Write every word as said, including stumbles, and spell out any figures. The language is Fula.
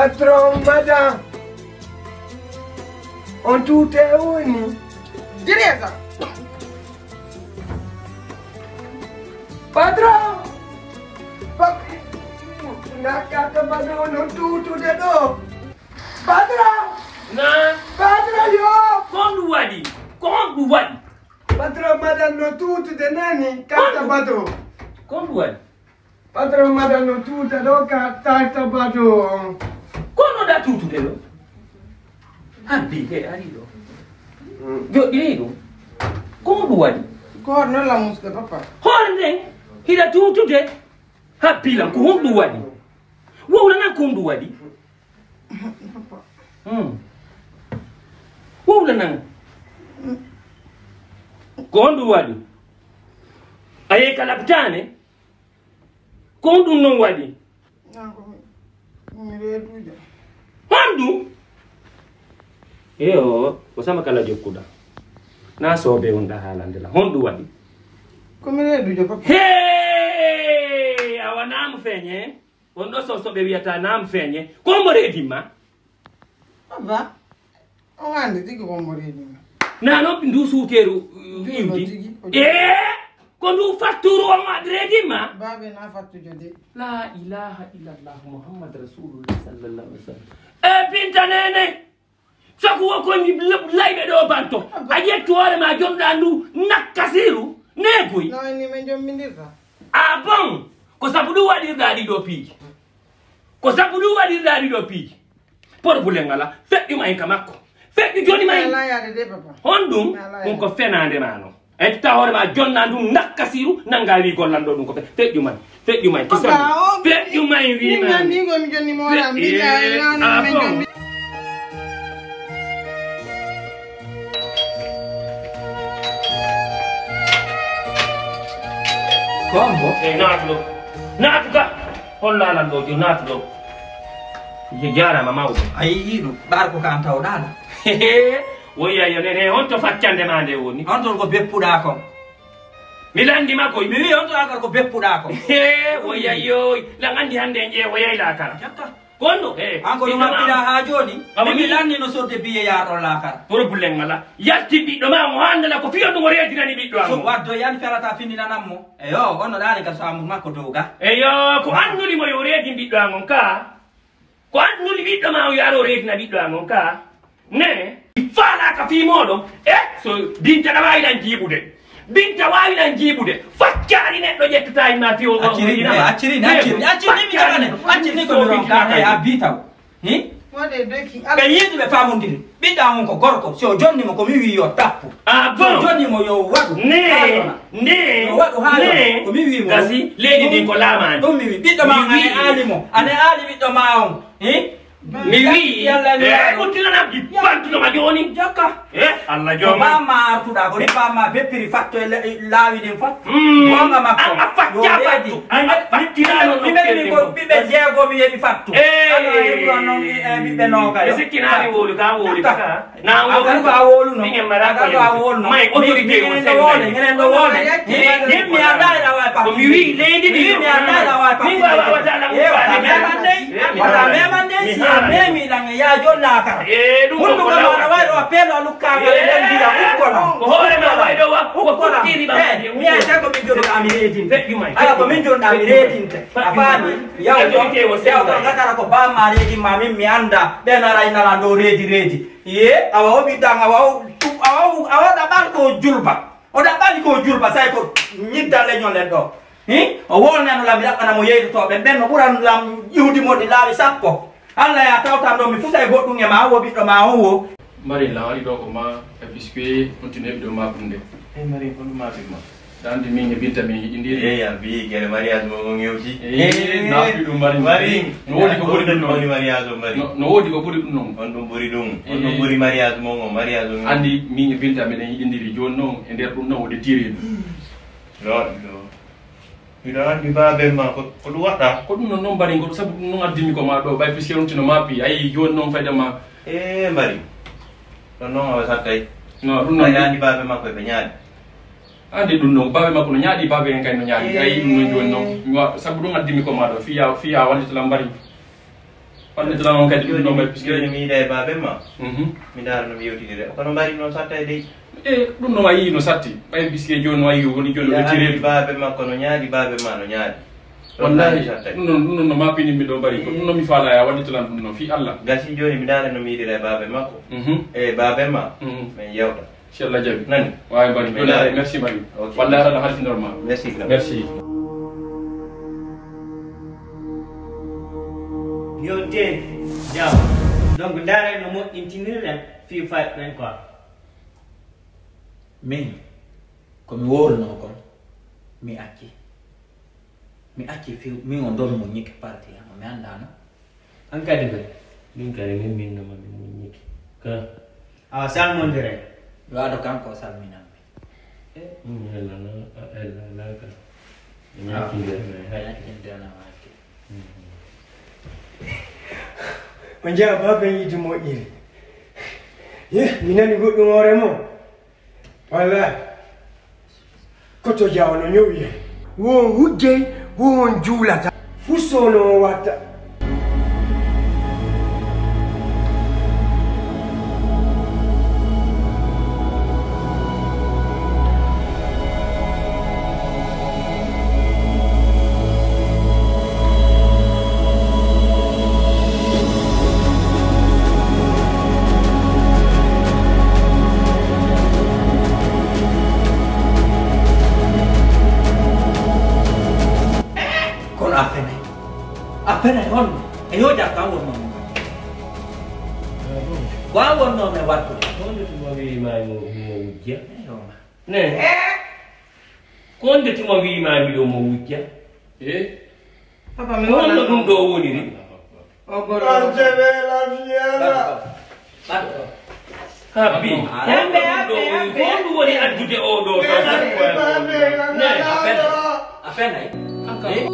Patron, madame. On tuute woni? Direza. Patron. Pa-, na carte bateau no tuutude ɗo. Patron. Na. Patron yo. Ko honɗum waɗi? Ko honɗum waɗi? Patron, madame no tuutude nani carte bateau. Ko honɗum waɗi? Patron, madame no tuuta ɗo ka carte bateau. Ko honɗum ɗa tuutude ɗo? Habbi he ari ɗo. Joɗɗini ɗum. Ko honɗum waɗi? Ko hoore noon la musde, papa. Hoore nden hiɗa tuutude. Habbi lan ko honɗum waɗi? Wowla nan ko honɗum waɗi? Hmm. Wowla nan. Ko honɗum waɗi? A yehi ka lapitaane? Ko honɗum non waɗi? Nan ko mi, mi reeduujo. Honɗum? Eyo, ko sama kala jokkuɗa. Na soobee on ɗa haalande la. Honɗum waɗi? Ko mi reeduujo, papa. Hey! Awa naamu feeñe. On ɗo soso ɓe wiyata naamu feeñe. Ko mbo reedin ma? Papa. On anndi tigi ko mbo reedin ma. Na non ndu suuteeru, uh, iwdi. Tigi, ko tigi. Ee, ko ndu fatturu on reedin ma? Baabe na fattujo de. La ilaha illallah Muhammad Rasulullah sallallahu alaihi wasallam. E Binta Neene, saku wo ko mi l-, layɓe ɗo banto. A ƴettu hoore ma jonɗa ndu nakkasiru neegoy. No ni men jommindirta. Ah bon? Ko sabu ɗum waɗirɗa ɗiɗo piiji. Ko sabu ɗum waɗirɗa ɗiɗo piiji. Porbulen ngala. Feƴƴu ma en ka makko. Feƴƴu joni ma en. Ala yaade de, papa. Honɗum? Ala yaade. Ɗum ko fenaande ma non. A ƴetta hoore ma jonna ɗum nakkasiru nanga wi gollanɗo ɗum ko fe-, feƴƴu ma en. Feƴƴu ma en. Papa, kisan. O feƴƴu ma en wi min ma. Nan ni ko mi jonni mo wala mi la. Ah, bon. Kombo? Eh, naatu ɗo. Naatu ka. Hol laalan ɗo, jo, naatu ɗo. Je-, jaaraama mawɗo. A yi'ii ɗum? Ɓaar ko ka an tawɗaa ɗo. Woya yo nene, on to faccande ma nde woni. On ton ko beppuɗaa kon. Mi lanndi ma koy. Mi wi'i on to akar ko beppuɗaa kon. Hee, woya yoy. Lan anndi hannde en ƴeewoyay laakara. Jakka. Kono, eh, an ko ɗum haɓɓiɗaa haa jooni? Awa min mi lanni no sodde biye yaaɗon laakara. Problème alaa. Yaltin ɓiɗɗo ma on, haandana ko fiyo ɗum o reedinani ɓiɗɗo am. So waddo yani felata findinanan mo. Eyo, on no ɗaani ka so amour makko dow ga. Eyo, ko annuli mo yo reedin ɓiɗɗo am on ka. Ko annuli ɓiɗɗo ma on yo aro reedina ɓiɗɗo am on ka. Ne, mi faalaaka fii mooɗon. Eh, so Binta ɗa waawi lan jiiɓude. Binta waawi lan jiiɓude. Faccaari neɗɗo ƴettata e ma fii o, o, acciri, o, eh, acciri, acciri, acciri, mi jaɓane. Acciri ko mi ronka, eh, a bii taw. Hi? Ɓe yiiɗi ɓe faamondiri. Ɓiɗɗo am on ko gorko. Si o jonni mo, ko mi wi'i yo tappu. Ah, bon? Si o jonni mo, yo waɗu. Ne, ne, yo waɗu haa ne, ko mi wi'i mo. Gasi, leydi ndin ko laamaani. Ɗum mi wi'i. Ɓiɗɗo ma on, ane aali mo. Ane aali ɓiɗɗo ma on. Hi? Mi wi'i, eh, ɓuttinana mi bantuno ma jooni. Jokka. Eh, Allah jooma. Ko bamma artuɗa, ko ni bamma beppiri fatto e le-, e laawi ɗin fof. Mm. Goonga makko. A, a facca fattu. A, a faccirano mi ɓe, mi ɓe, mi ko ɓiɓɓe jeego mi yeɓi fattu. Eh. Ano a heɓi on noon, eh, ɓiɓɓe noogay. Mi sikkinaani wowlu ka wowli ka. Na a wowlu ka wowluno. Min en mara ko a wowluno. May autorité o sewnayi. Minen ɗo wowle. Min mi anndaa e ɗa wawi. Ko mi wi'i leydi ndi. Mi anndaa e ɗa wawi. Min wawa wata lam. Eh, wata meman dey. Wata meman dey si a memi ɗan e yaa jollaaka. Eh, ɗum ko hunduko ma no wayi ɗo peelo a lukkaangal e nder ndiyam. Ukkono. Ko hoore ma wayi ɗo wa. Ko fukkiri ba. Eh, mi ay tan ko min joɗɗo ami reedinte. Feƴƴu may. Ala ko min joɗɗo ami reedinte. A faami? Yawto, yawto gatara ko bamma reedin ma min mi annda. Ɓen ara inala ɗo reedi reedi. Ye, awa o ɓiɗɗan, awa o, awa o, awa ɗaɓal ko julba. O ɗaɓɓani ko julba, say ko ñiddan leñol en ɗo. Hi? O wolnano lam, mi ɗaɓɓana mo yeydotooɓe ɓen, no ɓuran lam iwdi mo ɗi laawi sappo. Allah ya tawtan ɗo, mi fusa e goɗɗum e ma, wo ɓiɗɗo ma on wo. Mari lan ari ɗo ko ma, e puisque on tino e ɓiɗɗo ma ɗum de. Eh, Mari, ko ɗum ma ɓiɗɗo ma? Ɗa anndi min e Binta min yiɗindiri. Eey, a bii gere mariage mo on hewti. Eey, na fi ɗum mari. Mari. No woodi ko ɓuri ɗum non. Woni mariage o mari. No, no woodi ko ɓuri ɗum non. On ɗum ɓuri ɗum. On ɗum ɓuri mariage mo on, mariage o. Anndi min e Binta miɗen yiɗindiri jooni non e nder ɗum non woodi tiri ɗum. No, no. Miɗo anndi baaben ma ko, ko ɗum waɗɗa. Ko ɗum non non mbaringol sabu ɗum non addimi ko ma ɗo ɓay puisque on tino ma pi ayi jooni non fayda ma. Ee mari. Ɗon non awa sakkay. No ɗum non. Ay anndi baaben makko e ɓe ñaali. Ande ɗum noon, baabe makko no ñaaɗi, baabe en kay no ñaaɗi. A yii ɗum noon jooni noon. Mi wa-, sabu ɗum addimi ko maa ɗo, fiya, fiya wallita lam mbari. Wallitana on kadi ɗum ɗo mbaɗi, puisque jooni mi yiida e baabe ma. Mhm. Mi ndaara no mi yewtidira. Kono mbaɗi noon satta e dey. E, ɗum no wayi no satti. Ɓay puisque jooni wayi woni jooni o ɓe tiriri. Baabe makko no ñaadi, baabe ma no ñaadi. Wallahi, ɗum ɗon, ɗum ɗon no mappini mi ɗo mbaɗi ko. Ɗum no mi faala ya wallitanan ɗum noon fii Allah. Gasi jooni mi ndaara no mi yiidira e baabe makko. Mhm. E baabe ma. Mhm. Men yewta. Si Allah jaɓi. Nani? Waawi mbaɗi. Merci mbaɗi. Ok. Walla aɗa halfinor ma. Merci grand. Merci. Yo de, jam. Donc, ndaara no moƴƴintinirɗen fii fayɗen quoi. Min, ko mi wowlunoo kon, mi acci. Mi acci few, min o ndon mo ñiki parti, mi anndaano. An kadi kay. Min kadi min minnoma mi muññike. Ka. Awa salmondiren. Yo ado kanko salminan mi. Eh, mm, ella na, ella na ka. Ñakkindere na hakke. Ñakkindere na hakke. Mm. On njaha baben yidi moƴƴiri. Ye, mi nani goɗɗum hoore mo. Wallaahi. Koto Jaawo no ñowi en. Wo on hujjey, wo on juulata. Fuu soono o watta. Kono a fenay. A fenay honno? E yo jam ko an wonnoo men waɗde. Ko an wonnoo men waɗde. Honde tuma wiima mo, mo wujja? Eyyo ma. Ne. Ko honde tuma wiima miɗo mo wujja? Eh? Papa, mi honno ɗum ɗo woniri? O goro. Ɓaɗɗo. Habbi. Habbi, habbi, habbi. Ko honɗum woni addude o ɗo? Ne. A fenay. Eh?